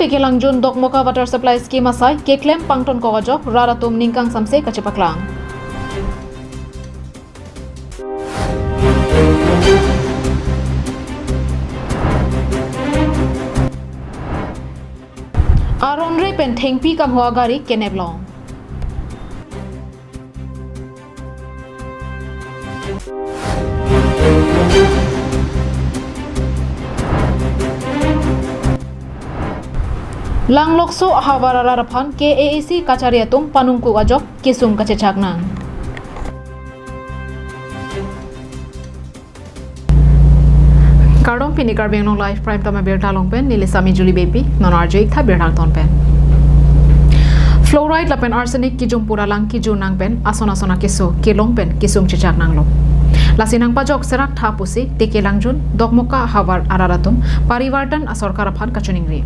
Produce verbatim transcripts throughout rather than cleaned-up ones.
Tekelangjun Dokmoka Water Supply Scheme asai keklem pangtonkok ajok rat atum ningkang samse kachepaklang. Aron re pen thengpi kangho agari keneplong. Langlokso ahavar arat aphan K A A C kachari atum panungkuk ajok kesung kachechak nang. Kardom, pini Karbi Anglong Live Prime Time abirta along pen neli Sami Julie Beypi, non arju-ik tha birta angton pen. Fluoride lapen arsenic kejum pu alang kejun nang pen ason ason akeso kelong pen kesung chechak nanglo. Lasi nangpajok serak tha pusi Tekelangjun Dokmoka ahavar arat atum Parivartan asorkar aphan kachiningri.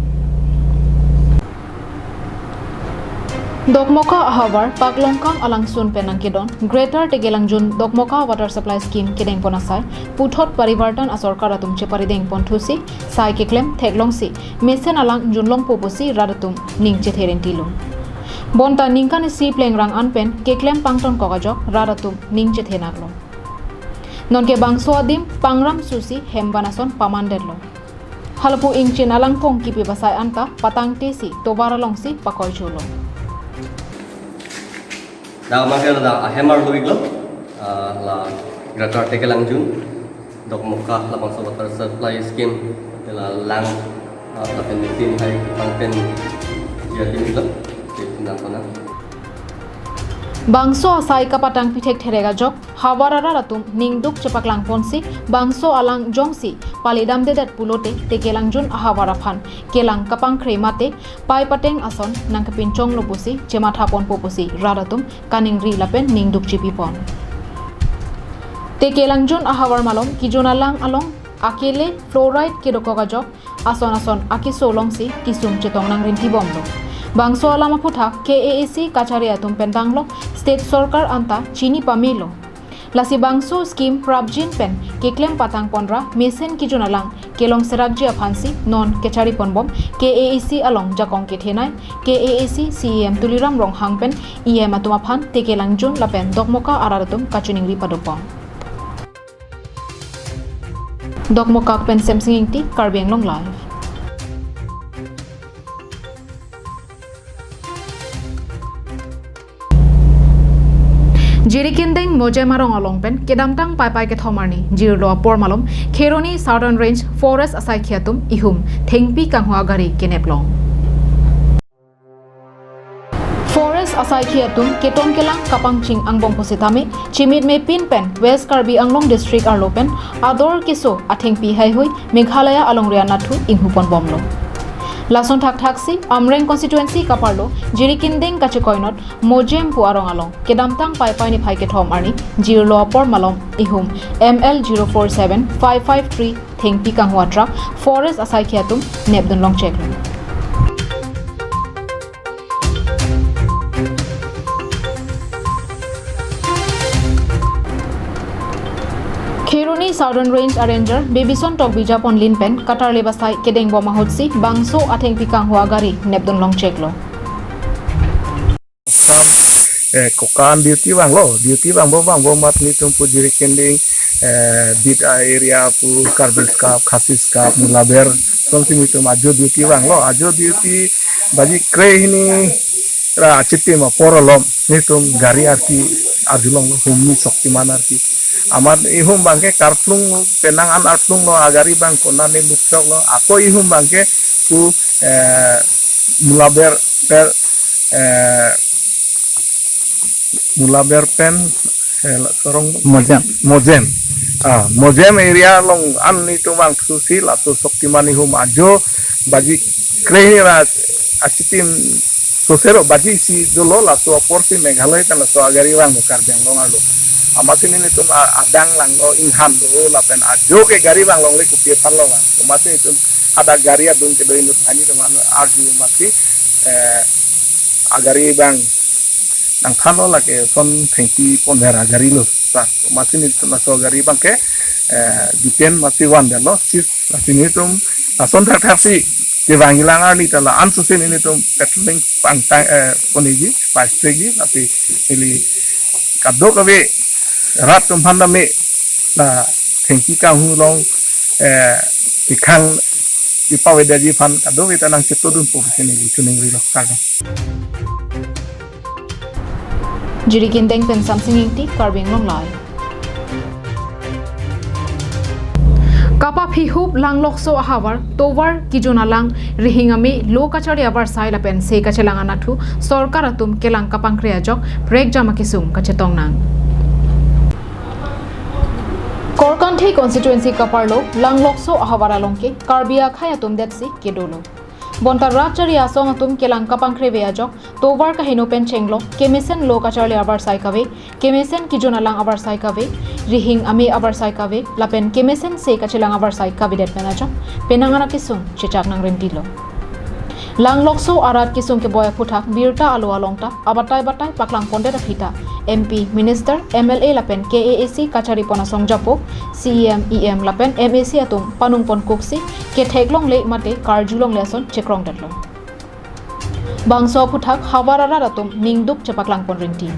Dokmoka ahavar Paklongkang alangsun pen nangkedon Greater Tekelangjun Dokmoka Water Supply Scheme kedengpon asai puthot Parivartan asorkar atum cheparidengpon thusi sai keklem theklongsi mesen alang junlongpo pusi rat atum ning chethe rentilo. Bonta ningkan isi plengrang an pen keklem pangtonkok ajok rat atum ning chethenaklo. Nonke bangso adim pangram susi hem van ason pamandetlo. Halapu ingchin alangpong kipi basai anta patangtesi tovar alongsi pakoi chulo. Dak makai la ahem arlo-iklo, ah, la Greater Tekelangjun Dokmoka labangso Water Supply Scheme, la lang, ah, lapen machine hai pangpen dia tim iklo, tim na kona. Bangso asai kapatang pithek therek ajok havar arat atum ningduk chepaklangponsi bangso alang jongsi palidamdedet pulote Tekelangjun ahavar aphan kelang kapangkre mate pai pateng ason nangkepinchonglo pusi chemathaponpo pusi rat atum kaningri lapen ningduk chipipon. Tekelangjun ahavar malom kejun alang along akele fluoride kedokok ajok ason ason akeso longsi kesung chetong nangrintibomlo. Bangso alam aphuthak K A A C kachari atum pen tanglo state sorkar anta chini pamelo. Lasi bangso scheme prapjin pen keklem patangponra mesen kejun alang kelong serakji aphansi non kechariponbom K A A C along jakong kethenei K A A C C E M Tuliram Ronghang pen E M atum aphan Tekelangjun lapen Dokmoka arat atum kachiningri padopon. Dokmoka pen Semsing Ingti, Karbi Anglong Live. Jirikinding Mojem arong along pen kedamtang Paipai kethom arni jirlo apor malom Kheroni Southern Range Forest asaikhi atum ihum thengpi kangho agari keneplong. Forest asaikhi atum keton kelang kapangching angbong pusitame chimit mepin pen West Karbi Anglong District arlo pen ador keso athengpi haihui Meghalaya alongri anathu inghuponbomlo. Lason thakthaksi Amreng constituency kaparlo Jirikinding kachekoinot Mojem pu arong along kedamtang Paipai niphai kethom arni jirlo apor malom ihum M L zero four seven five five three thengpi kangho atrak forest asaikhi atum nepdun longcheklo. Kheroni Southern Range Ranger Bibison Tokbi japonlin pen katarle basai kedengbom ahutsi bangso athengpi kangho agari nepdun longcheklo. Eh, kokan duty vanglo, duty vangbo vangbo mat netum pu Jirikinding, eh, beat area pu Karbi Scout, Khasi Scout, Mulaber, sonsi netum ajo duty vanglo, ajo duty baji kre hini ra achitim apor alom netum gari arki arjulong humni Shaktiman arki. Amat ihum bangke karplung penang an arplunglo agari bang konane lukchoklo. Ako ihum bangke pu, eh, Mulaber per, eh, Mulaber pen, eh, la sorong Mojem. Mojem. Ah, Mojem area along an netum vangthusi laso Shaktiman ihum ajo baji kre hini ra achitim sosero baji isi dolo laso aporsi Meghalaya pen laso agari vanglo Karbi Anglong arlo. Amatsi netum a-, adang langlo inghan do lapen ajo ke gari vanglongle kopi aphanlo vang. Amatsi netum hadak gari adung kedo inut ani teman arju amatsi, eh, agari vang nangthanlo lake son thengpi ponver agari lo. Sa, amatsi netum laso agari vangke, eh, detain amatsi vandetlo, sis, amatsi netum lason thakthaksi Kevangji alang arni ta la-an sose nelitum patrolling pangtang, eh, ponji, paisegi, tapi neli kadokave rat atum aphan tame la thengpi kanghu along, eh, kekhang kepavedetji aphan kadokave ta nangchetongdunpo pusi neli choningrilo, kardom. Jiri Kindeng pen Samsing Ingti, Karbi Anglong Live. Kapaphihup Langlokso ahavar tovar kejun alang rihing ame lo kacharli avarsai lapen se kachelang anatthu sorkar atum kelang kapangkre ajok prekjam akesung kachetong nang. Korkanthi constituency kaparlo Langlokso ahavar along ke Karbi akhei atum detsi kedolo. Bonta rat chari asong atum kelang kapangkreve ajok tovar kaheno pen chenglo kemesen lo kacharli avarsai kave, kemesen kejun alang avarsai kave, rihing ame avarsai kave, lapen kemesen se kachelang avarsai kavedet pen ajok penang an akesung chechak nangrentilo. Langlokso arat kesung keboi aphuthak birta alo along ta abatai batai paklangpondet aphi ta M P, Minister, M L A lapen K A A C kacharipon asong japo, C E M, E M lapen M A C atum panungponkoksi ketheklongle mate karjulongle ason chekrongdetlo. Bangso aphuthak havar arat atum ningduk chepaklangpon rinti.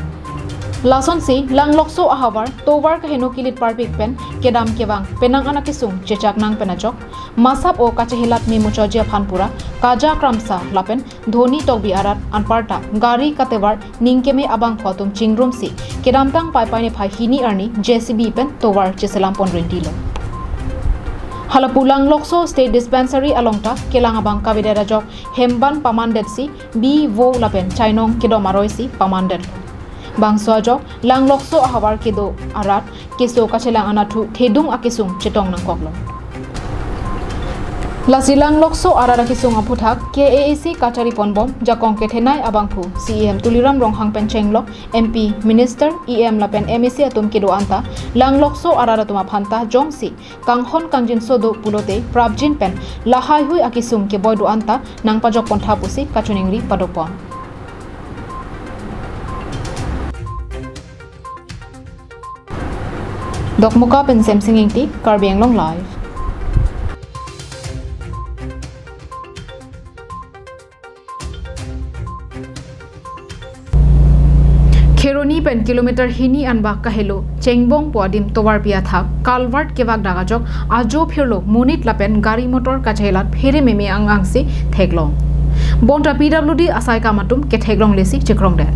Lasonsi Langlokso ahavar tovar kaheno kilit parpik pen kedam kevang penang an akesung chechak nang pen ajok masap o kachehelat me muchotji aphan pura Kaja Kramsa lapen Dhoni Tokbi arat anparta gari katevar ningkeme abangphu atum chingrumsi kedamtang Paipai niphai hini arni J C B pen tovar cheselampon rentilo. Halapu Langlokso State Dispensary along ta kelang abang kavedet ajok hemban pamandetsi bi, vo lapen chainong kedom aroisi pamandetlo. Bangso ajok Langlokso ahavar kedo arat keso kachelang anatthu thedung akesung chetong nangkoklo. Lasi Langlokso arat akesung aphuthak K A A C kachariponbom jakong kethenei abangphu C E M Tuliram Ronghang pen chenglok M P, Minister, E M lapen M A C atum kedo anta Langlokso arat atum aphan ta jongsi kanghon kangjinso do pulote prapjin pen lahaihui akesung keboi do anta nangpajokpontha pusi kachiningri padopon. Dokmoka pen Samsing Ingti, Karbi Anglong Live. Kheroni pen kilometer hini anbak kahelo Chengbong pu adim tovarpi athak culvert kevakdak ajok ajo phirlo monit lapen gari motor kachelat phere meme ang angsi theklong. Bonta P W D asai kam atum ketheklonglesi chekrongdet.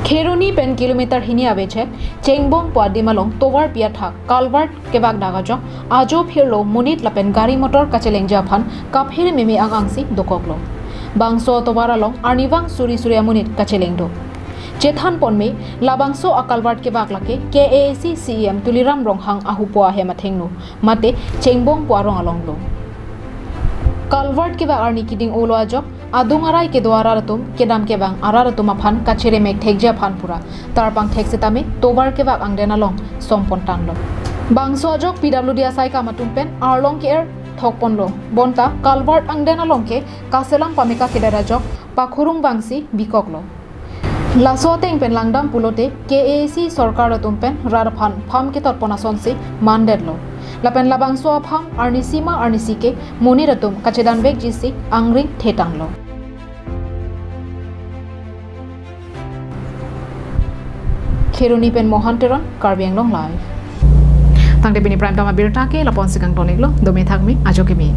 Kheroni pen kilometer hini avechek Chengbong pu adim along tovarpi athak culvert kevakdak ajok ajo phirlo monit lapen gari motor kachelengji aphan kaphere meme ang angsi dokoklo. Bangso tovar along arnivang suri suri amonit kacheleng do. Chethanpon me labangso aculvert kevak lake K A A C C E M Tuliram Ronghang ahupo ahem athengno mate Chengbong pu arong alonglo. Culvert kevak arni keding olo ajok adung arai kedo arat atum kedam kevang arat atum aphan kacheremek thekji aphan pura tarpang thek setame tovar kevak angden along sompon tanglo. Bangso ajok P W D asai kam atum pen arlong ke-er thokponlo. Bonta culvert angden along ke kaselam pameka kedet ajok pakhurung vangsi bikoklo. Laso ateng pen langdam pulote K A A C sorkar atum pen rat aphan pham ketotpon asonsi mandetlo. Lapen labangso apham arnisi ma arnisi ke monit atum kachedanvekjisi angring thetanglo. Kheroni pen Mohan Teron, Karbi Anglong Live. Tangte pini prime time abirta ke lapu-ansi kangtoniklo, dome thakme, ajo keme.